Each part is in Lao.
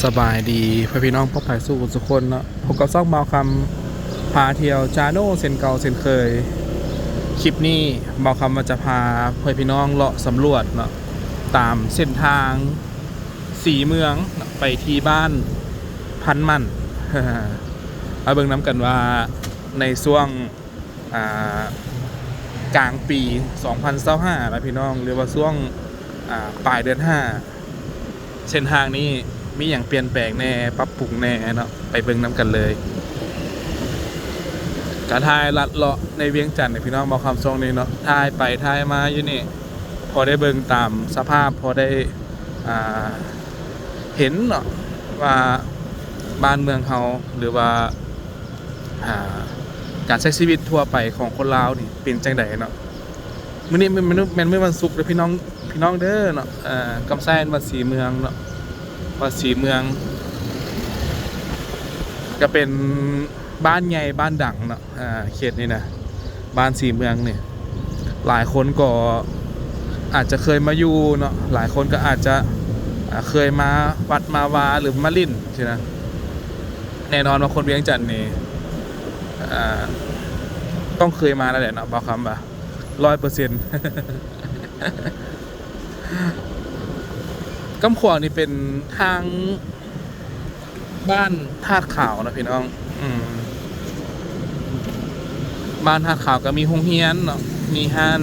ສະບາຍດີພໍ່ແມ່ພີ່ນ້ອງປ້ອງປາຍສູ່ທຸກຄົນເນາະ, ພົບກັບຊ່ອງບ່າວຄຳພາທ່ຽວ Channel ເຊັ່ນເກົ່າເຊັ່ນເຄີຍ. ຄລິບນີ້ບ່າວຄຳວ່າຈະພາພໍ່ແມ່ພີ່ນ້ອງເລາະສຳຫຼວດເນາະ ຕາມເສັ້ນທາງສີເມືອງເນາະ ໄປທີ່ບ້ານພັນໝັ້ນ ມາເບິ່ງນຳກັນວ່າໃນຊ່ວງ ອ່າ ກາງປີສອງພັນຊາວຫ້ານະພີ່ນ້ອງ ຫຼືວ່າຊ່ວງ ອ່າ ປາຍເດືອນຫ້າ ເສັ້ນທາງນີ້ມີຫຍັງປ່ຽນແປງແດ່ ປັບປຸງແດ່ເນາະ, ໄປເບິ່ງນຳກັນເລີຍ. ກະຖ່າຍລັດເລາະໃນວຽງຈັນໃຫ້ພີ່ນ້ອງເບິ່ງ ຄຳຊ່ວງນີ້ເນາະ, ຖ່າຍໄປຖ່າຍມາຢູ່ນີ້ ພໍໄດ້ເບິ່ງຕາມສະພາບ ພໍໄດ້ ອ່າ ເຫັນເນາະວ່າບ້ານເມືອງເຮົາ ຫຼືວ່າ ອ່າ ການໃຊ້ຊີວິດທົ່ວໄປຂອງຄົນລາວນີ້ເປັນຈັ່ງໃດເນາະ. ມື້ນີ້ແມ່ນ ແມ່ນມື້ວັນສຸກເດີພີ່ນ້ອງ ພີ່ນ້ອງເດີເນາະ. ເອີ ກຳໄຊວັດສີເມືອງເນາະ ວັດສີເມືອງ ກະເປັນບ້ານໃຫຍ່ບ້ານດັງເນາະ ເຂດນີ້ນະ ບ້ານສີເມືອງນີ້ ຫຼາຍຄົນກໍອາດຈະເຄີຍມາຢູ່ເນາະ, ຫຼາຍຄົນກໍອາດຈະ ເຄີຍມາວັດມາວາ ຫຼືມາຫຼິ້ນຊີ້ນະ. ແນ່ນອນວ່າຄົນວຽງຈັນນີ້ ອ່າ ຕ້ອງເຄີຍມາແລ້ວແຫຼະເນາະ ບ່າວຄຳວ່າ ຮ້ອຍເປີເຊັນ. ກຳຂວາງນີ້ເປັນທາງບ້ານທາດຂາວເນາະພີ່ນ້ອງ. ອືມ ບ້ານທາດຂາວກໍມີໂຮງຮຽນເນາະ, ມີຮ້ານ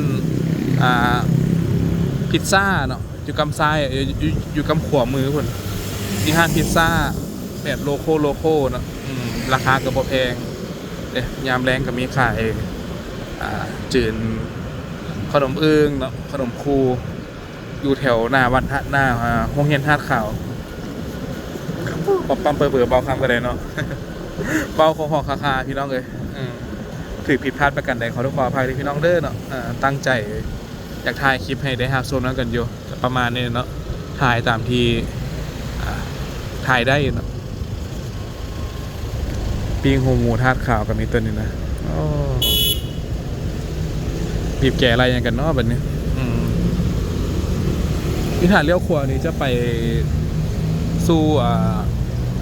ອ່າ ພິດຊາເນາະ ຢູ່ກຳຊ້າຍ ເອີ ຢູ່ ຢູ່ ຢູ່ກຳຂວາມືພຸ້ນ ມີຮ້ານພິດຊາແບບໂລໂກ້ ໂລໂກ້ເນາະ. ອືມ ລາຄາກໍບໍ່ແພງເດ້, ຍາມແລງກໍມີຂາຍ ອ່າ ຈືນ ຂະໜົມອຶ່ງເນາະ ຂະໜົມຄູ ຢູ່ແຖວໜ້າວັດ ຫ- ໜ້າ ອ່າ ໂຮງຮຽນທາດຂາວ. ປັບປຳເປີເບີເບົາຄຳກໍໄດ້ເນາະ ເບົາຂໍຮອກຄາຄາພີ່ນ້ອງເອີຍ. ອືມ ຖືກຜິດພາດປະການໃດ ຂໍໂທດຂໍອະໄພເດີພີ່ນ້ອງເດີເນາະ. ເອີ ຕັ້ງໃຈ ຢາກຖ່າຍຄລິບໃຫ້ໄດ້ຮັບຊົມນຳກັນຢູ່ ກະປະມານນີ້ເນາະ, ຖ່າຍຕາມທີ່ ອ່າ ຖ່າຍໄດ້ເນາະ. ປີ້ງຫົວໝູທາດຂາວກະມີຕົວນີ້ນະ. ໂອ້ ບີບແກໄລ່ຫຍັງກັນເນາະບັດນີ້. ອືມ ນີ້ຖ້າລ້ຽວຂວານີ້ຈະໄປສູ່ ອ່າ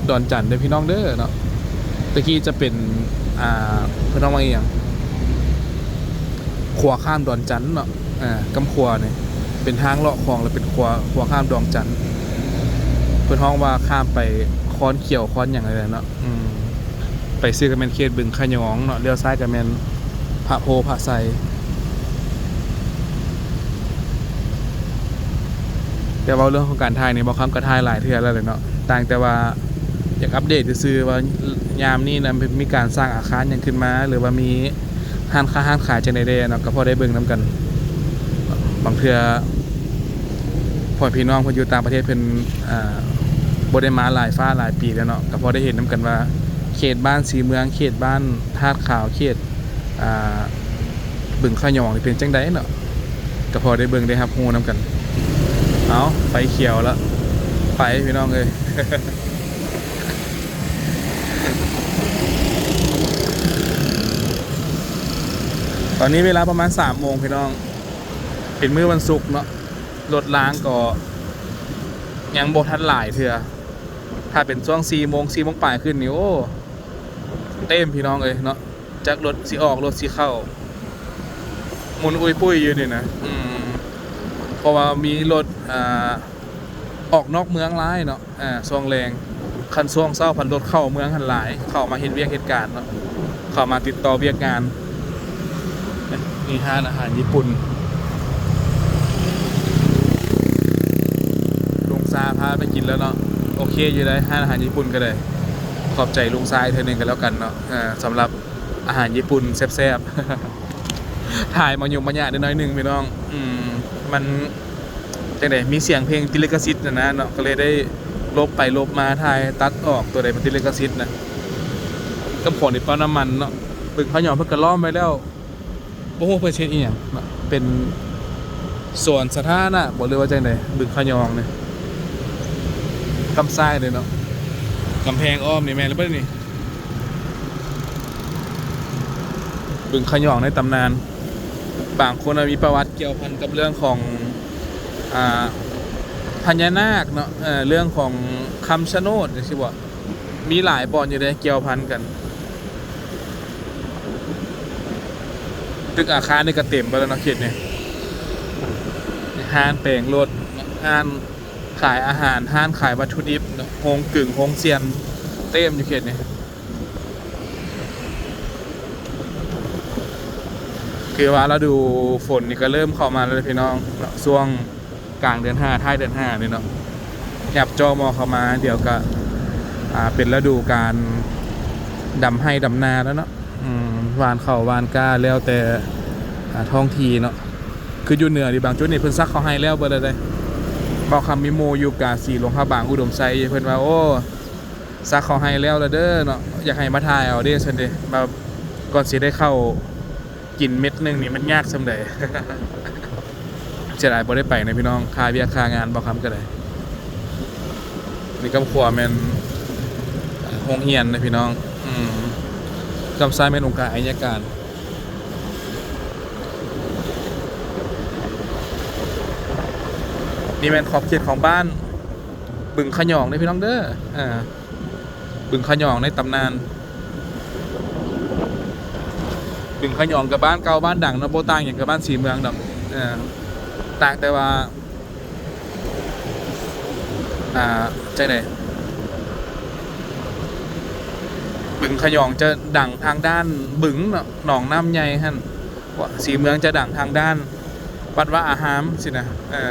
ດອນຈັນເດີພີ່ນ້ອງເດີເນາະ. ແຕ່ກີ້ຈະເປັນ ອ່າ ເພິ່ນເອີ້ນວ່າອີ່ຫຍັງ ຂົວຂ້າມດອນຈັນເນາະ. ອ່າ ກຳຂວານີ້ເປັນທາງເລາະຂອງ ແລະເປັນຂົວ ຂົວຂ້າມດອນຈັນ, ເພິ່ນຮ້ອງວ່າຂ້າມໄປຄອນຂຽວຄອນຫຍັງນີ້ແຫຼະເນາະ. ອືມ ໄປເຊິ່ງກະແມ່ນເຂດບຶງຂະຫຍອງເນາະ, ລ້ຽວຊ້າຍກະແມ່ນພະໂພພະໄຊ. ແຕ່ເວົ້າເລື່ອງຂອງການຖ່າຍນີ້ ບ່າວຄຳກະຖ່າຍຫຼາຍເທື່ອແລ້ວແຫຼະເນາະ, ຕ່າງແຕ່ວ່າຢາກອັບເດດຊື່ໆວ່າຍາມນີ້ນະ ມີການສ້າງອາຄານຫຍັງຂຶ້ນມາ ຫຼືວ່າມີຮ້ານຄ້າຮ້ານຂາຍຈັ່ງໃດແດ່ເນາະ, ກະພໍໄດ້ເບິ່ງນຳກັນ. ບາງເທື່ອພໍ່ແມ່ພີ່ນ້ອງເພິ່ນຢູ່ຕ່າງປະເທດ ເພິ່ນ ອ່າ ບໍ່ໄດ້ມາຫຼາຍຟ້າຫຼາຍປີແລ້ວເນາະ, ກະພໍໄດ້ເຫັນນຳກັນວ່າເຂດບ້ານສີເມືອງ ເຂດບ້ານທາດຂາວ ເຂດ ອ່າ ບຶງຂະຫຍອງນີ້ເປັນຈັ່ງໃດເນາະ, ກະພໍໄດ້ເບິ່ງໄດ້ຮັບຮູ້ນຳກັນ. ເອົາ ໄຟຂຽວລະ ໄປພີ່ນ້ອງເອີຍ. ຕອນນີ້ເວລາປະມານສາມໂມງພີ່ນ້ອງ, ເປັນມື້ວັນສຸກເນາະ, ລົດລາງກໍຍັງບໍ່ທັນຫຼາຍເທື່ອ. ຖ້າເປັນຊ່ວງສີ່ໂມງ ສີ່ໂມງປາຍຂຶ້ນນີ້ ໂອ້ ເຕັມພີ່ນ້ອງເອີຍເນາະ, ຈັກລົດຊິອອກ ລົດຊິເຂົ້າ ໝຸນອຸ້ຍປຸ້ຍຢູ່ນີ້ນະ. ອືມ ເພາະວ່າມີລົດ ອ່າ ອອກນອກເມືອງຫຼາຍເນາະ ອ່າ ຊ່ວງແລງ. ຄັນຊ່ວງເຊົ້າພັດລົດເຂົ້າເມືອງຫັ້ນຫຼາຍ, ເຂົ້າມາເຮັດວຽກເຮັດການເນາະ, ເຂົ້າມາຕິດຕໍ່ວຽກງານ. ນີ້ຮ້ານອາຫານຍີ່ປຸ່ນ ລຸງຊາພາໄປກິນແລ້ວເນາະ. ໂອເຄຢູ່ໃດ໋ ຮ້ານອາຫານຍີ່ປຸ່ນກໍໄດ້. ຂອບໃຈລຸງຊາອີກເທື່ອໜຶ່ງກໍແລ້ວກັນເນາະ ເອີ ສຳລັບອາຫານຍີ່ປຸ່ນແຊບໆ. ຖ່າຍມາຫຍຸ້ງມາຍາກໄດ້ໜ້ອຍໜຶ່ງພີ່ນ້ອງ. ອືມ ມັນ ຈັ່ງໃດ ມີສຽງເພງຕິດລິຂະສິດຫັ້ນນະເນາະ, ກໍເລີຍໄດ້ຫຼົບໄປຫຼົບມາ ຖ່າຍຕັດອອກ ຕົວໃດມັນຕິດລິຂະສິດນະ. ກຳຂວານີ້ປ້ຳນ້ຳມັນເນາະ, ບຶງຂະຫຍອງເພິ່ນກະລ້ອມໄວ້ແລ້ວ, ບໍ່ຮູ້ເພິ່ນຊິເຮັດອີ່ຫຍັງເນາະ, ເປັນສວນສາທາລະນະບໍ ຫຼືວ່າຈັ່ງໃດ? ບຶງຂະຫຍອງນີ້ ກຳຊ້າຍເລີຍເນາະ, ກຳແພງອ້ອມນີ້ແມ່ນແລ້ວບໍ່ນີ້? ບຶງຂະຫຍອງໃນຕຳນານ, ບາງຄົນນະມີປະຫວັດກ່ຽວພັນກັບເລື່ອງຂອງ ອ່າ ພະຍານາກເນາະ ເອີ ເລື່ອງຂອງຄຳຊະໂນດຈັ່ງຊີ້ບໍ ມີຫຼາຍບ່ອນຢູ່ເດ້ ກ່ຽວພັນກັນ. ຕຶກອາຄານນີ້ກໍເຕັມໄປແລ້ວເນາະ ເຂດນີ້ ຮ້ານແປງລົດ ຮ້ານຂາຍອາຫານ ຮ້ານຂາຍວັດຖຸດິບເນາະ ໂຮງກຶງ ໂຮງສ່ຽນ ເຕັມຢູ່ເຂດນີ້. ຄືວ່າລະດູຝົນນີ້ກໍເລີ່ມເຂົ້າມາແລ້ວເດ້ພີ່ນ້ອງເນາະ ຊ່ວງກາງເດືອນຫ້າ ທ້າຍເດືອນຫ້ານີ້ເນາະ ຍັບຈໍ່ໝໍ້ເຂົ້າມາ ດຽວກໍ ອ່າ ເປັນລະດູການດຳໄຮ່ດຳນາແລ້ວເນາະ ອືມ ຫວ່ານເຂົ້າຫວ່ານກ້າ ແລ້ວແຕ່ ອ່າ ທ້ອງທີ່ເນາະ. ຄືຢູ່ເໜືອນີ້ ບາງຈຸດນີ້ເພິ່ນສັກເຂົ້າໄຮ່ແລ້ວເບິດແລ້ວເດ້. ເບົາຄຳມີໝູ່ຢູ່ກາສີ ຫຼວງພະບາງ ອຸດົມໄຊ ເພິ່ນວ່າ ໂອ້ ສັກເຂົ້າໄຮ່ແລ້ວລະເດີເນາະ ຢາກໃຫ້ມາຖ່າຍເອົາເດ້ ຊັ້ນເດ ວ່າກ່ອນຊິໄດ້ເຂົ້າກິນເມັດໜຶ່ງນີ້ມັນຍາກສ່ຳໃດ. ເສຍດາຍບໍ່ໄດ້ໄປນະພີ່ນ້ອງ ຄາວຽກຄາງານເບົາຄຳກໍໄດ້. ນີ້ຄອບຄົວແມ່ນໂຮງຮຽນນະພີ່ນ້ອງ ອືມ ຄຳຊ້າຍແມ່ນອົງການໄອຍະການ. ນີ້ແມ່ນຂອບເຂດຂອງບ້ານບຶງຂະຫຍອງເດີພີ່ນ້ອງເດີ ອ່າ ບຶງຂະຫຍອງໃນຕຳນານ. ບຶງຂະຫຍອງກໍບ້ານເກົ່າບ້ານດັງເນາະ ບໍ່ຕ່າງຫຍັງກັບບ້ານສີເມືອງດອກ ເອີ ຕ່າງແຕ່ວ່າ ອ່າ ຈັ່ງໃດ ບຶງຂະຫຍອງຈະດັງທາງດ້ານບຶງເນາະ ໜອງນ້ຳໃຫຍ່ຫັ້ນ ສີເມືອງຈະດັງທາງດ້ານວັດວາອາຮາມຊີ້ນະ ເອີ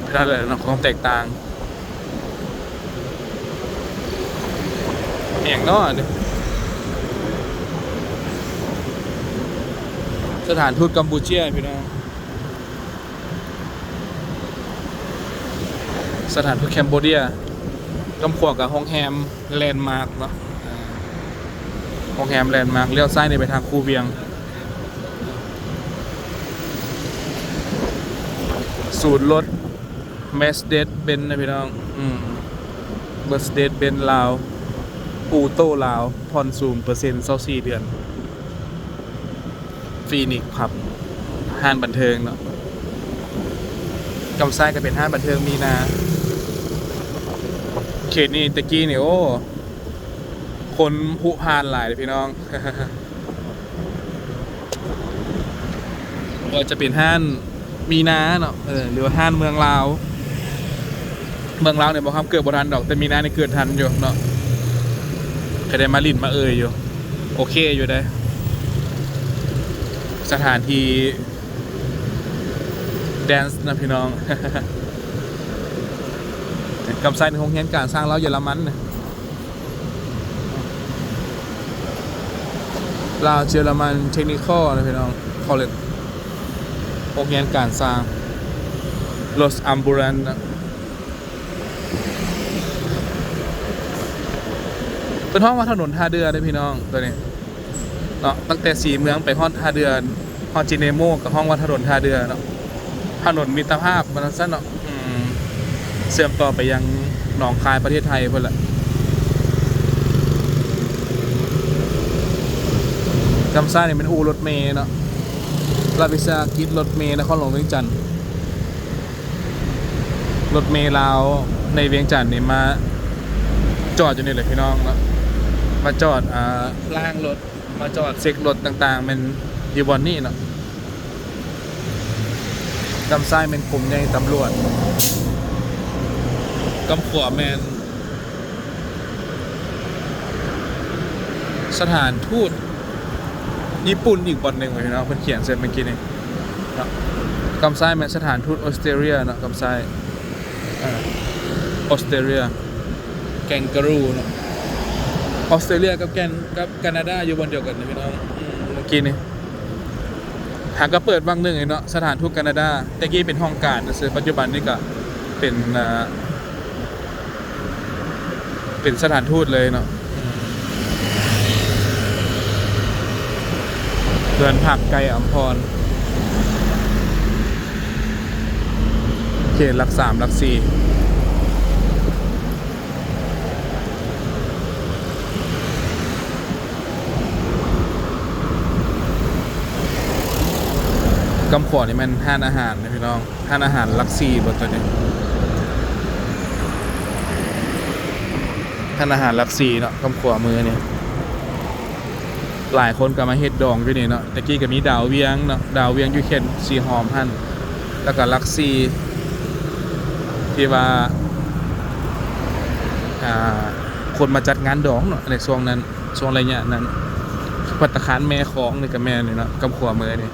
ເປັນນັ້ນແຫຼະເນາະ ຄວາມແຕກຕ່າງ. ອີ່ຫຍັງເນາະ ສະຖານທູດກຳປູເຈຍພີ່ນ້ອງ. ສະຖານທູດແຄມໂບເດຍ ກ້ຳຂວາກໍໂຮງແຮມແລນມາກເນາະ ໂຮງແຮມແລນມາກ ລ້ຽວຊ້າຍນີ້ໄປທາງຄູວຽງ. ສູນລົດ Mercedes-Benz ນະພີ່ນ້ອງ ອືມ Mercedes-Benz ລາວ Auto ລາວ ຜ່ອນສູນເປີເຊັນ ຊາວສີ່ເດືອນ. Phoenix Pub ຮ້ານບັນເທີງເນາະ ກຳຊ້າຍກໍເປັນຮ້ານບັນເທີງມີນາ. ເຂດນີ້ແຕ່ກີ້ນີ້ ໂອ້ ຄົນຜຸຜ່ານຫຼາຍເດ້ພີ່ນ້ອງ. ບໍ່ວ່າຈະເປັນຮ້ານມີນາເນາະ ເອີ ຫຼືວ່າຮ້ານເມືອງລາວ ເມືອງລາວນີ້ບໍ່ຄຳເກີດບໍ່ທັນດອກ ແຕ່ມີນານີ້ເກີດທັນຢູ່ເນາະ ກໍໄດ້ມາຫຼິ້ນມາເອີຍຢູ່ ໂອເຄຢູ່ເດ້ ສະຖານທີ່ dance ນະພີ່ນ້ອງ. ກຳຊ້າຍໃນໂຮງຮຽນການຊ່າງລາວເຢຍລະມັນນະ ລາວເຢຍລະມັນ Technical ນະພີ່ນ້ອງ College ໂຮງຮຽນການຊ່າງ Los Ambulantes ນະ ເພິ່ນຮ້ອງວ່າຖະໜົນທ່າເດື່ອເດ້ພີ່ນ້ອງ ໂຕນີ້ເນາະ ຕັ້ງແຕ່ສີເມືອງໄປຮອດທ່າເດື່ອ ຮອດຈີເນໂມ ກໍຮ້ອງວ່າຖະໜົນທ່າເດື່ອເນາະ ຖະໜົນມິດຕະພາບວ່າຊັ້ນເນາະ ອືມ ເຊື່ອມຕໍ່ໄປຍັງໜອງຄາຍປະເທດໄທພຸ້ນລະ. ກຳຊ້າຍນີ້ແມ່ນອູ່ລົດເມເນາະ ລັດວິສາຫະກິດລົດເມນະຄອນຫຼວງວຽງຈັນ. ລົດເມລາວໃນວຽງຈັນນີ້ມາຈອດຢູ່ນີ້ແຫຼະພີ່ນ້ອງເນາະ ມາຈອດ ອ່າ ລ້າງລົດ ມາຈອດເຊັກລົດຕ່າງໆ ແມ່ນຢູ່ບ່ອນນີ້ເນາະ. ດ້ານຊ້າຍແມ່ນກົມໃຫຍ່ຕຳຫຼວດ ກ້ຳຂວາແມ່ນ ສະຖານທູດຍີ່ປຸ່ນອີກບ່ອນໜຶ່ງເນາະ ເພິ່ນຂຽນໃສ່ເມື່ອກີ້ນີ້ເນາະ. ກ້ຳຊ້າຍແມ່ນສະຖານທູດອົດສະເຕຣເລຍເນາະ ກ້ຳຊ້າຍ ເອີ ອົດສະເຕຣເລຍ ແກງກາຣູເນາະ. ອົດສະເຕຣເລຍກັບແກນ ກັບການາດາຢູ່ບ່ອນດຽວກັນນີ້ພີ່ນ້ອງ ອືມ ເມື່ອກີ້ນີ້ ຫາກໍເປີດຫວ່າງໜຶ່ງເນາະ ສະຖານທູດການາດາ ແຕ່ກີ້ເປັນຫ້ອງການຊື່ໆ ປັດຈຸບັນນີ້ກໍເປັນ ອ່າ ເປັນສະຖານທູດເລີຍເນາະ. ເຮືອນພັກໄກອຳພອນ ເຂດຫຼັກສາມ ຫຼັກສີ່. ກ້ຳຂວານີ້ແມ່ນຮ້ານອາຫານເດ້ພີ່ນ້ອງ ຮ້ານອາຫານຫຼັກສີ່ເບິດໂຕນີ້. ຮ້ານອາຫານຫຼັກສີ່ເນາະ ກຳຂວາມືນີ້ ຫຼາຍຄົນກໍມາເຮັດດອງຢູ່ນີ້ເນາະ. ແຕ່ກີ້ກໍມີດາວວຽງເນາະ ດາວວຽງຢູ່ເຂດສີຫອມຫັ້ນ ແລ້ວກໍຫຼັກສີ່ ທີ່ວ່າ ອ່າ ຄົນມາຈັດງານດອງເນາະ ໃນຊ່ວງນັ້ນ ຊ່ວງໄລຍະນັ້ນ ພັດຕາຄານແມ່ຂອງນີ້ກໍແມ່ນນີ້ເນາະ ກຳຂວາມືນີ້.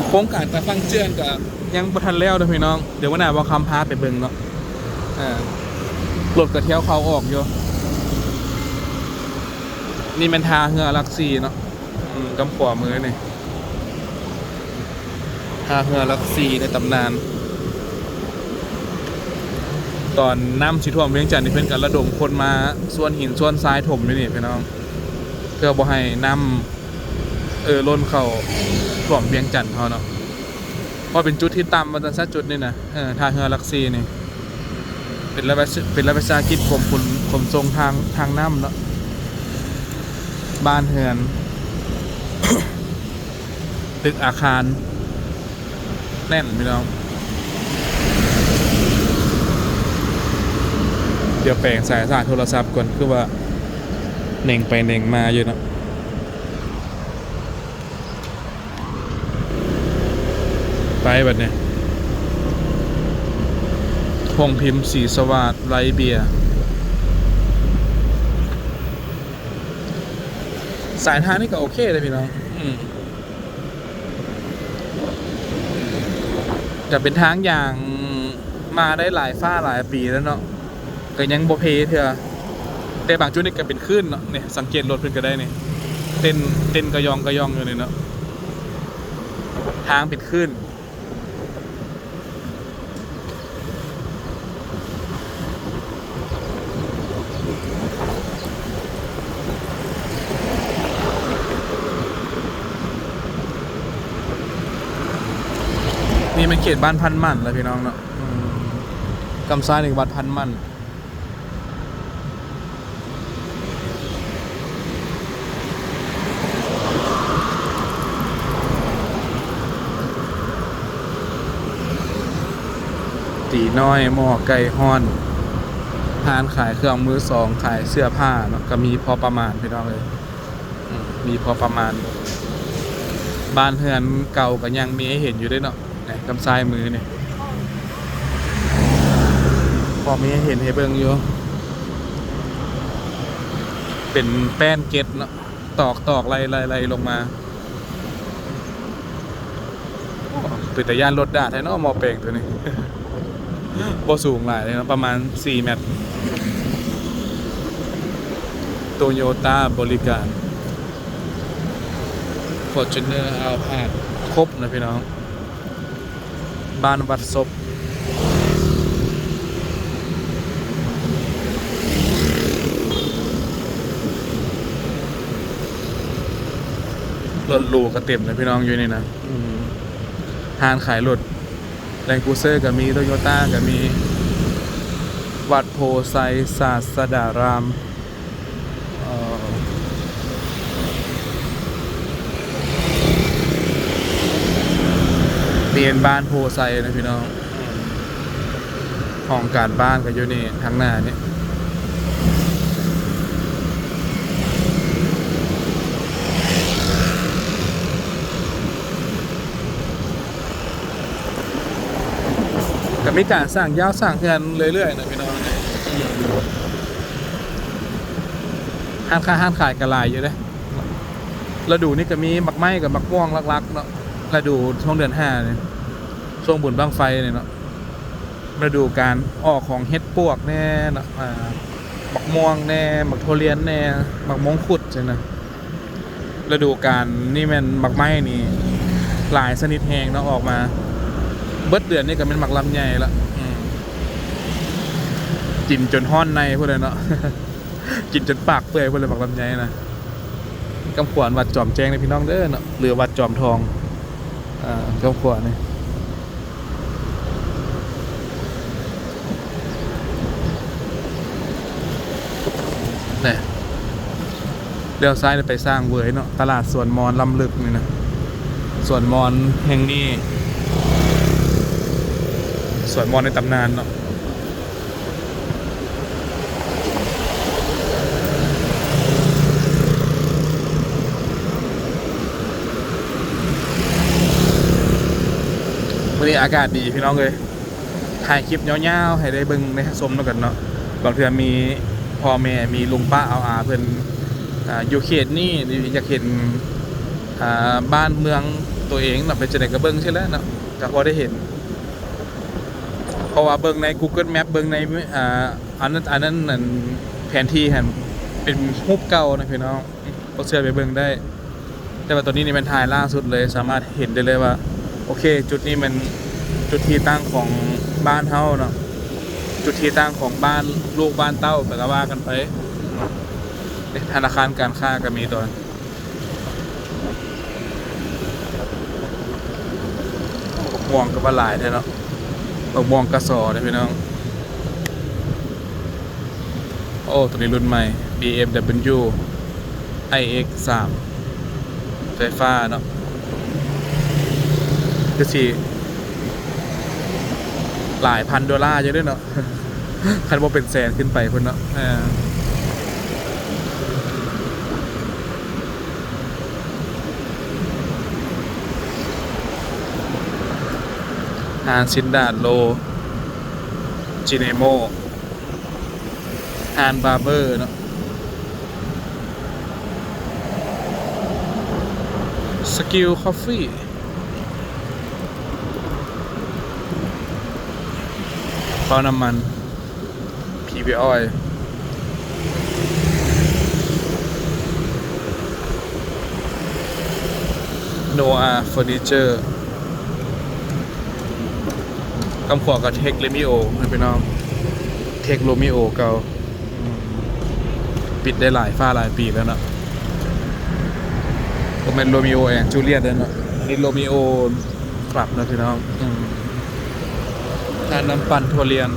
ໂຄງການຕາຝັ່ງເຈື່ອນກໍຍັງບໍ່ທັນແລ້ວເດີພີ່ນ້ອງ ດຽວມື້ໜ້າບ່າວຄຳພາໄປເບິ່ງເນາະ. ເອີ ລົດກໍທຽວເຂົ້າອອກຢູ່. ນີ້ແມ່ນທ່າເຮືອຫຼັກສີ່ເນາະ ອືມ ກຳຂວາມືນີ້ ທ່າເຮືອຫຼັກສີ່ໃນຕຳນານ. ຕອນນ້ຳຊິຖ້ວມວຽງຈັນນີ້ ເພິ່ນກໍລະດົມຄົນມາຊວນຫີນຊວນຊາຍຖົມຢູ່ນີ້ພີ່ນ້ອງ ເພື່ອບໍ່ໃຫ້ນ້ຳ ເອີ ລົ້ນເຂົ້າຖ້ວມວຽງຈັນເຮົາເນາະ ເພາະເປັນຈຸດທີ່ຕ່ຳວ່າຊັ້ນຊະ ຈຸດນີ້ນະ. ເອີ ທ່າເຮືອຫຼັກສີ່ນີ້ ເປັນລັດວິສາ ເປັນລັດວິສາຫະກິດຂົນ ຂົນສົ່ງທາງ ທາງນ້ຳເນາະ. ບ້ານເຮືອນ ຕຶກອາຄານ ແໜ້ນພີ່ນ້ອງ. ດຽວແປງສາຍສານໂທລະສັບກ່ອນ ຄືວ່າເໜັງໄປເໜັງມາຢູ່ເນາະ. ໄປບັດນີ້ ໂຮງພິມສີສະຫວາດ ໄລເບຍ. ສາຍທາງນີ້ກໍໂອເຄເດ້ພີ່ນ້ອງ ອືມ ກໍເປັນທາງຢ່າງມາໄດ້ຫຼາຍຟ້າຫຼາຍປີແລ້ວເນາະ ກໍຍັງບໍ່ເພເທື່ອ ແຕ່ບາງຈຸດນີ້ກໍເປັນຄື້ນເນາະ. ນີ້ ສັງເກດລົດເພິ່ນກໍໄດ້ນີ້ ເຕັ້ນ ເຕັ້ນກະຢອງກະຢອງຢູ່ນີ້ເນາະ ທາງເປັນຄື້ນ. ນີ້ແມ່ນເຂດບ້ານພັນໝັ້ນແລ້ວພີ່ນ້ອງເນາະ ອືມ ກຳຊ້າຍນີ້ວັດພັນໝັ້ນ. ຕີນ້ອຍ ໝໍ້ໄກ່ຮ້ອນ ຮ້ານຂາຍເຄື່ອງມືສອງ ຂາຍເສື້ອຜ້າເນາະ ກໍມີພໍປະມານພີ່ນ້ອງເອີຍ ອືມ ມີພໍປະມານ. ບ້ານເຮືອນເກົ່າກໍຍັງມີໃຫ້ເຫັນຢູ່ເດ້ເນາະ ນີ້ ທາງຊ້າຍມືນີ້ ພໍມີໃຫ້ເຫັນໃຫ້ເບິ່ງຢູ່ ເປັນແປ້ນເກັດເນາະ ຕອກໆ ໄລ່ໆໆ ລົງມາ. ໂອ້ ເປັນຕາຢ້ານລົດດາດແທ້ເນາະ ໝໍ້ແປງໂຕນີ້ ບໍ່ສູງຫຼາຍເດ້ເນາະ ປະມານສີ່ແມັດ. ໂຕໂຍຕ້າບໍລິການ ຟໍຈູນເນີ ອາວພາດ ຄົບນະພີ່ນ້ອງ. ບ້ານວັດສົບ ລົດຫຼູກໍເຕັມນະພີ່ນ້ອງຢູ່ນີ້ນະ ອືມ ຮ້ານຂາຍລົດ ແລນຄຣູເຊີກໍມີ ໂຕໂຍຕ້າກໍມີ ວັດໂພໄຊສາສະດາລາມ. ເອີ ນີ້ເປັນບ້ານໂພໄຊນະພີ່ນ້ອງ ຫ້ອງການບ້ານກໍຢູ່ນີ້ ທາງໜ້ານີ້ ກໍມີການສ້າງຢາວສ້າງເຮືອນເລື້ອຍໆນະພີ່ນ້ອງ. ຮ້ານຄ້າຮ້ານຂາຍກໍຫຼາຍຢູ່ເດ້. ລະດູນີ້ກໍມີໝາກໄມ້ກັບໝາກມ່ວງຫຼັກໆເນາະ, ລະດູຊ່ວງເດືອນຫ້ານີ້ ຊ່ວງບຸນບັ້ງໄຟນີ້ເນາະ, ລະດູການອອກຂອງເຫັດປວກແດ່ເນາະ, ອ່າ ໝາກມ່ວງແດ່ ໝາກຖົ່ວລຽນແດ່ ໝາກມ່ວງຄຸດຈັ່ງຊີ້ນະ. ລະດູການນີ້ແມ່ນໝາກໄມ້ນີ້ຫຼາຍຊະນິດແຮງເນາະ ອອກມາ. ເບິດເດືອນນີ້ກໍແມ່ນໝາກລຳໄຍລະ. ອືມ ກິນຈົນຮ້ອນໃນພຸ້ນແຫຼະເນາະ, ກິນຈົນປາກເປື່ອຍພຸ້ນແຫຼະ ໝາກລຳໄຍນະ. ຄຳຂວັນວັດຈອມແຈ້ງເດີພີ່ນ້ອງເດີເນາະ ຫຼື ວັດຈອມທອງ. ອ່າ ຄຳຂວັນນີ້ ແນ່ ລ້ຽວຊ້າຍໄປສ້າງເຫວີຍເນາະ, ຕະຫຼາດສວນມອນລຳລຶກນີ້ນະ. ສວນມອນແຫ່ງນີ້ ສວນມອນໃນຕຳນານເນາະ. ມື້ນີ້ອາກາດດີພີ່ນ້ອງເອີຍ. ຖ່າຍຄລິບຍາວໆໃຫ້ໄດ້ເບິ່ງໄດ້ຊົມນຳກັນເນາະ. ບາງເທື່ອມີພໍ່ແມ່ ມີລຸງປ້າອາວອາເພິ່ນ ອ່າ ຢູ່ເຂດນີ້ ຢາກເຫັນ ອ່າ ບ້ານເມືອງຕົວເອງເນາະ ເປັນຈັ່ງໃດກໍເບິ່ງຊີ້ແຫຼະເນາະ ກໍພໍໄດ້ເຫັນ. ເພາະວ່າເບິ່ງໃນ Google Map ເບິ່ງໃນ ອ່າ ອັນນັ້ນ ອັນນັ້ນ ອັນແຜນທີ່ຫັ້ນເປັນຮູບເກົ່ານະພີ່ນ້ອງ. ບໍ່ເຊື່ອໄປເບິ່ງໄດ້. ແຕ່ວ່າຕອນນີ້ນີ້ແມ່ນຖ່າຍລ່າສຸດເລີຍ ສາມາດເຫັນໄດ້ເລີຍວ່າ ໂອເຄ ຈຸດນີ້ແມ່ນຈຸດທີ່ຕັ້ງຂອງບ້ານເຮົາເນາະ, ຈຸດທີ່ຕັ້ງຂອງບ້ານລູກບ້ານເຕົ້າ ແລ້ວກໍວ່າກັນໄປ. ເດ້ ທະນາຄານການຄ້າກໍມີຕອນ ໝາກມ່ວງກໍວ່າຫຼາຍແທ້ເນາະ, ໝາກມ່ວງກະສໍເດ້ພີ່ນ້ອງ. ໂອ້ ຕົວນີ້ລຸ້ນໃໝ່ ບີເອັມດັບເບິນຢູ ໄອເອັກສາມ ໄຟຟ້າເນາະ, ຄືຊິຫຼາຍພັນໂດລາຢູ່ເດ້ເນາະ ຄັນບໍ່ເປັນແສນຂຶ້ນໄປພຸ້ນເນາະ. ເອີ ຮ້ານຊິນດາດໂລ ຈີເນໂມ ຮ້ານບາເບີເນາະ, ສະກິວຄອບຟີ້ ປໍ້ານ້ຳມັນ ພີວີອອຍ ໂນອາເຟີນີເຈີ. ກຳຂວາກໍເທັກໂຣມີໂອ ພີ່ນ້ອງ, ເທັກໂຣມີໂອເກົ່າ. ອືມ ປິດໄດ້ຫຼາຍຟ້າຫຼາຍປີແລ້ວເນາະ. ບໍ່ແມ່ນໂຣມີໂອແອນຈູລຽດເດ້ເນາະ, ອັນນີ້ໂຣມີໂອ ຄລັບເນາະພີ່ນ້ອງ. ອືມ ຮ້ານນ້ຳປັ່ນຖົ່ວລຽນ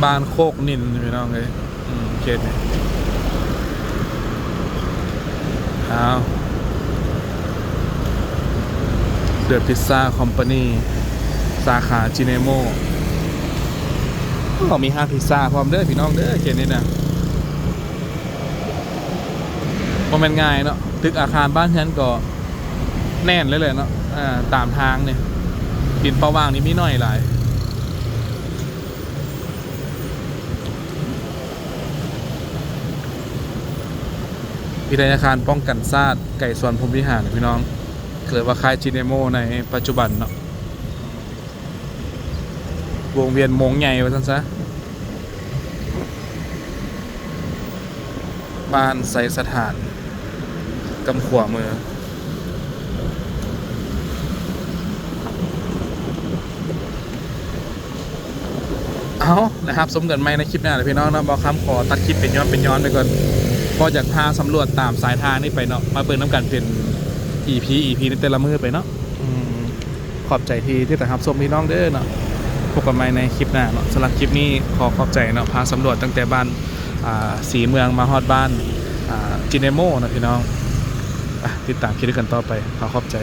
ບ້ານໂຄກນິນ ພີ່ນ້ອງເອີຍ. ອືມ ເຂດນີ້ ອ້າວ ເດີພິດຊາຄອມພານີ ສາຂາຈີເນໂມ. ໂອ້ ມີຮ້ານພິດຊາພ້ອມເດີພີ່ນ້ອງເດີ ເຂດນີ້ນະ. ບໍ່ແມ່ນງ່າຍເນາະ, ຕຶກອາຄານບ້ານເຮືອນກໍແໜ້ນເລີຍແຫຼະເນາະ. ອ່າ ຕາມທາງນີ້ ດິນເປົ່າຫວ່າງນີ້ມີໜ້ອຍຫຼາຍ. ວິທະຍາຄານປ້ອງກັນຊາດ ໄກສອນພົມວິຫານ ພີ່ນ້ອງ, ເອີ້ນວ່າຄ້າຍຈີເນໂມໃນປັດຈຸບັນເນາະ. ວົງວຽນໂມງໃຫຍ່ວ່າຊັ້ນຊະ. ບ້ານໄຊສະຖານ ກຳຂວາມື. ເອົາ ໄດ້ຮັບຊົມກັນໃໝ່ໃນຄລິບໜ້າເດີພີ່ນ້ອງເນາະ. ບ່າວຄຳຂໍຕັດຄລິບເປັນຍ້ອນເປັນຍ້ອນໄປກ່ອນ ເພາະຢາກພາສຳຫຼວດຕາມສາຍທາງນີ້ໄປເນາະ, ມາເບິ່ງນຳກັນເປັນອີພີ ອີພີໃນແຕ່ລະມື້ໄປເນາະ. ອືມ ຂອບໃຈທີ່ຕິດຕາມຮັບຊົມພີ່ນ້ອງເດີເນາະ. ພົບກັນໃໝ່ໃນຄລິບໜ້າເນາະ. ສຳລັບຄລິບນີ້ຂໍຂອບໃຈເນາະ, ພາສຳຫຼວດຕັ້ງແຕ່ບ້ານ ອ່າ ສີເມືອງ ມາຮອດບ້ານ ອ່າ ຈີເນໂມເນາະພີ່ນ້ອງ. ອ່ະ ຕິດຕາມຄລິບກັນຕໍ່ໄປ. ຂໍຂອບໃຈ.